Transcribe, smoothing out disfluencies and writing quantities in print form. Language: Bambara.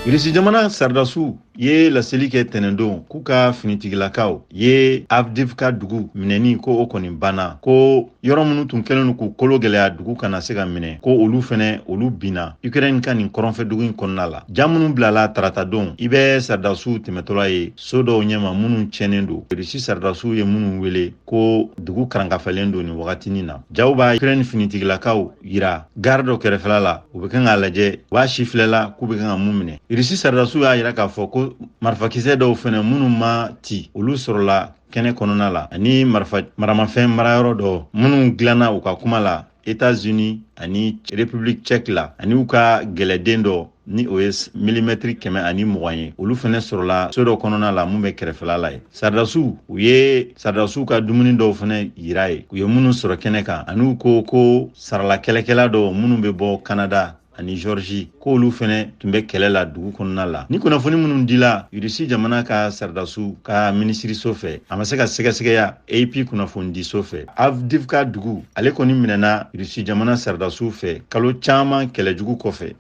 Irisi jamana saridasiw ye laseli kɛ tɛnɛndon k'u ka finitigilakaw ye Avdivka dugu minɛni ko o kɔni banna, ko yɔrɔ minnu tun kɛlen don k'u kolo gɛlɛya dugu kana se ka minɛ, ko olu fɛnɛ olu binna Ukraine ka nin kɔrɔnfɛ dugu in kɔnɔna la. Ja minnu bilala taratadon, i bɛ saridasiw tɛmɛtɔla ye so dɔw ɲɛma minnu tiɲɛnen don, Irisi saridasiw ye minnu wele ko dugu karankafalen don nin wagatinin na. Jaw b'a Ukraine finitigilakaw yira gare dɔ kɛrɛfɛla la, u bɛ kan k'a lajɛ, u b'a sifilɛla k'u bɛ kan ka mun minɛ. Irisi saridasiw y'a yira k'a fɔ ko marifakisɛ dɔw fɛnɛ minnu ma ci, olu sɔrɔla kɛnɛ kɔnɔna la, ani marifa maramafɛn marayɔrɔ dɔ minnu dilanna u ka kuma la États-Unis ani République tchèque la, ani u ka gɛlɛden dɔ ni o ye milimɛtiri 120 ye, olu fɛnɛ sɔrɔla so dɔ kɔnɔna la mun bɛ kɛrɛfɛla la ye. Saridasiw u ye saridasiw ka dumuni dɔw fɛnɛ yira ye, u ye minnu sɔrɔ kɛnɛ kan, ani u ko ko sarala kɛlɛkɛla dɔw minnu bɛ bɔ Canada ani Georgie, k'olu fɛnɛ tun bɛ kɛlɛ la dugu kɔnɔna la. Ni kunnafoni minnu dila Irisi jamana ka saridasiw ka minisiriso fɛ, a ma se ka sɛgɛsɛgɛya AP kunnafonidiso fɛ. Avdivka dugu ale kɔni minɛna Irisi jamana saridasiw fɛ kalo caman kɛlɛjugu kɔfɛ.